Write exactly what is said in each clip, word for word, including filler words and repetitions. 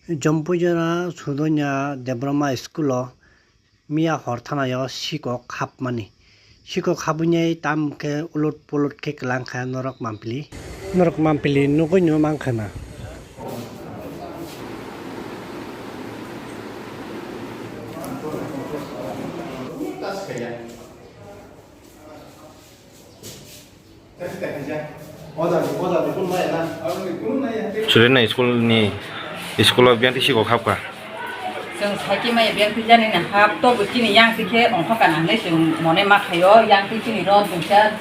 Jompui jora Sudonya Debbarma school o miya hor thana o sikok hapmani. Sikok habwi nai tam khe ulot polot khe kwlang kha norok mampli. Norok mampli nugwi no mankha na. Student na school ni, school o biyang twi sikok hapkha. Chwng saiki maya biyang twi jani na hap to bo chini yang twi khe ongkha kana hinwi chwng mone ma khaio, yang twi chini ro duita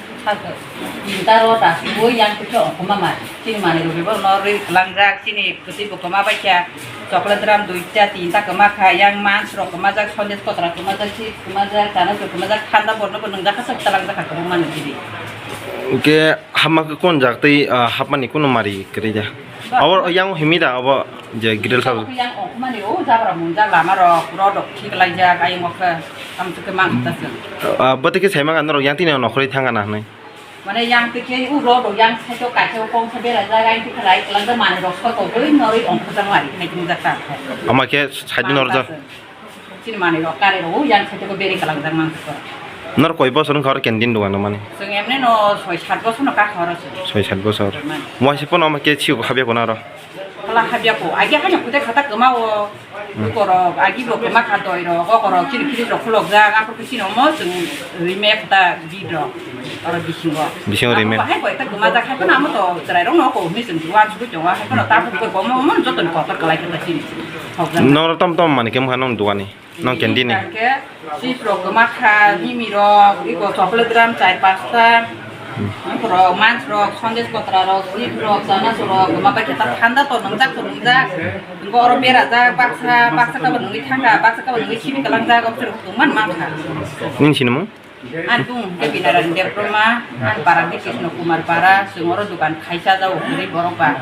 tinta ro da sibui yang twi khe ongkha ma ma chini manwi rwgwi bo no rwi kwlangjak chini kwtwi bo kwma bai kha. Chocolate drum duita tinta kwma kha, yang mans rok kwmajak, sondes kotra kwmajak, chips kwmajak, chanach rok kwmajak, thanda borno bo nwngjak kha, sok talangjak kha kwbangma nw tini. Hwnkhe hapma khe kon jak tei, ah, hapmani kunu mari kwrwi da? Ba- Abo yang himi da abo je grill sal. Yang ongmani o jabra mungjak lama rok, rod rok thik laijak, ayung o khe tamo khe mang ta se. Ah, bwtwi khe saimang norok yang tini nokhorwi thang kana hwnwi. Mane yang twi khe u rod rok yang side o kaisa o kongsa berajak, ayung twi khe lai kwlangjak manwi rok sotogwi norwi ongkhorjak lai hinwi wngjak ta. Ama khe side o norjak. Chini manwi rok kare rok yang side o beri kwlangjak mankha. Norok koi bosor wngkha oro canteen dogan o mani? Chwng emne no soi sat bosor no kakha oro se. Soi sat bosor. Mani. Waisa pono ama khe siyok habya kono oro? Hala habya ko. Agi hanya kutai khata kwma o. Hmm. Ukorok, agi bo kwma kha doi rok, okorok, chini fridge rok khulokjak, aphuru khe chini omo chwng rime kha ta bid rok, oro bisingo. Bisingo rime. Abo bahai bo ekta kwmajak, hai phano amo to chwrai rok no ko hwnwi chwng uansugui tongo, hai phano tabuk bo omo, omo joto ni kotor kwlai khe ta chini. Hokjak. Norok tom tom mani khe mokha nong dogani, nong canteen ni. Hingke chips rok kwma kha, mimi rok, iko chocolate gram char pasta. Borok mans rok, sondes kotra rok, chips rok, chanach rok, kwma bai khe ta thanda to nwngjak to nwngjak. Hwnkhe oro berajak, baksa, baksa kabo nungwi thangkha, baksa kabo nungwi simi kwlangjak, obwswrwng kwbangma mankha. Nini sinimung? Ani bumung hwnkhe Binarani Debbarma, ani para hwnkhe Krishna Kumar Para, chwng oro dukan khaisa jago kwrwi borok ba.